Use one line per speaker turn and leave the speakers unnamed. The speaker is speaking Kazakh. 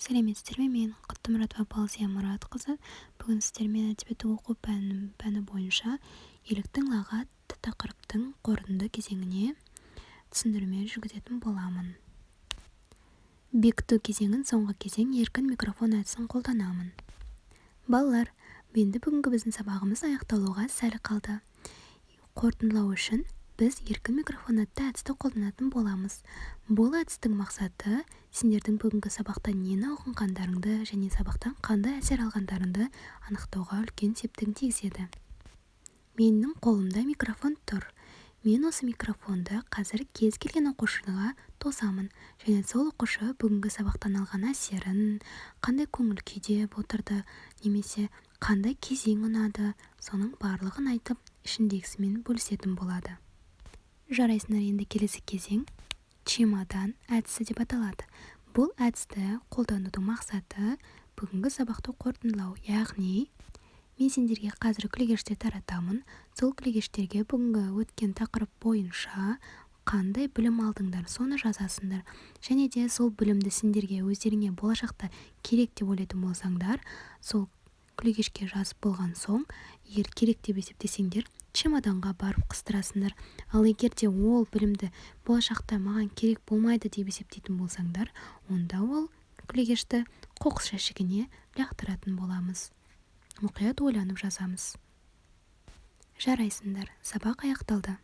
Сәлеметсіздер ме? Мен Құттымұратова Балзия Мұратқызы. Бүгін сіздермен әдебиетті оқу пәні бойынша «Еліктің лағы» атты тақырыптың қорытынды кезеңіне түсіндірме жүргізетін боламын. Бекіту кезеңін, соңғы кезең, еркін микрофон әдісін қолданамын. Балалар, енді бүгінгі біздің сабағымыз аяқталуға сәл қалды. Қорытындылау үшін біз еркін микрофон атты әдісті қолданатын боламыз. Бұл әдістің мақсаты – сендердің бүгінгі сабақта нені ұғынғандарыңды және сабақтан қандай әсер алғандарыңды анықтауға үлкен септігін тигізеді. Менің қолымда микрофон тұр. Мен осы микрофонды қазір кез келген оқушыға тосамын және сол оқушы бүгінгі сабақтан алған әсерін, қандай көңіл күйде отырды немесе қандай кезең ұнады, соның барлығын айтып, ішіндегісімен бөлісетін болады. Жарайсыңдар! Енді келесі кезең чемодан әдісі деп аталады. Бұл әдісті қолданудың мақсаты – бүгінгі сабақты қорытындылау. Яғни мен сендерге қазір күлегештер таратамын. Сол күлегештерге бүгінгі өткен тақырып бойынша қандай білім алдыңдар, соны жазасыңдар. Және де сол білімді сендерге, өздеріңе болашақта керек деп ойлайтын болсаңдар, сол күлегешке жазып болған соң, егер керек деп есептесеңдер, чемоданға барып қыстырасыңдар. Ал егер де ол білімді болашақта маған керек болмайды деп есептейтін болсаңдар, онда ол күлегешті қоқыс жәшігіне лақтыратын боламыз. Мұқият ойланып жазамыз. Жарайсыңдар, сабақ аяқталды.